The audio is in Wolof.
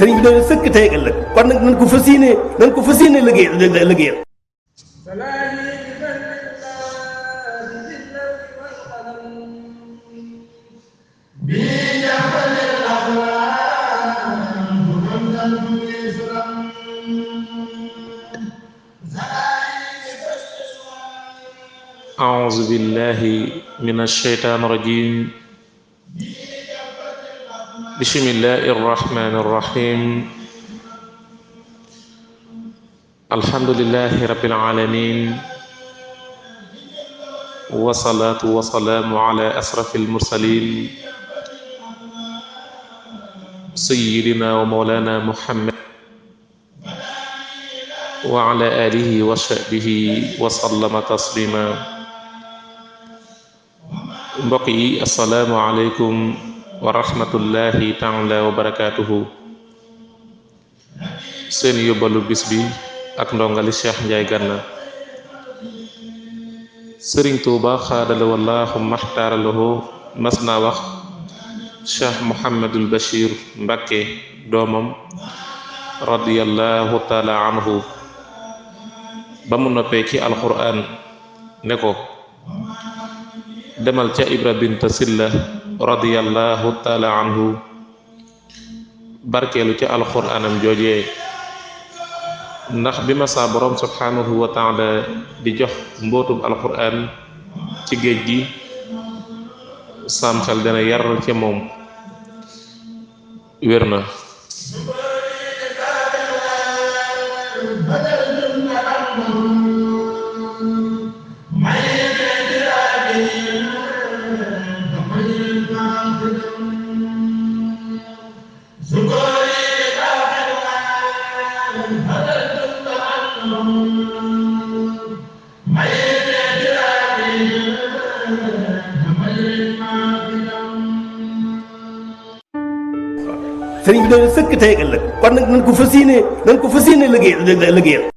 sëriñ bi doon sëkk tey ak ëllëg kon nag nañ ko fas yéene liggéeyal أعوذ بالله من الشيطان الرجيم بسم الله الرحمن الرحيم الحمد لله رب العالمين والصلاة والسلام على أشرف المرسلين سيدنا ومولانا محمد وعلى آله وصحبه وسلم تسليما mbokk yi assalaamu aleykum wa rahmatullahi taala wa barakaatuhu seen yóbbalu bis bi ak ndongali Cheikh Ndiaye Gana Sëriñ Tuuba xaadala wallaahu maxtaaralahu mas naa wax Cheikh Mouhamadul Bachir Mbakke doomam radiyallahu taala anhu ba mu noppee ci alquran ne ko demal ca Ibra Binta Silla radiyallahu taala anhu barkeelu ca alxuraanam joojee ndax bi ma saa borom subhanahu wa taala di jox mbootum alxuraan ci géej gi sam xel dana yar ca moom wér na sëriñ bi doon sëkk tey ak ëllëg kon nag nañ ko fas yéene liggéeyal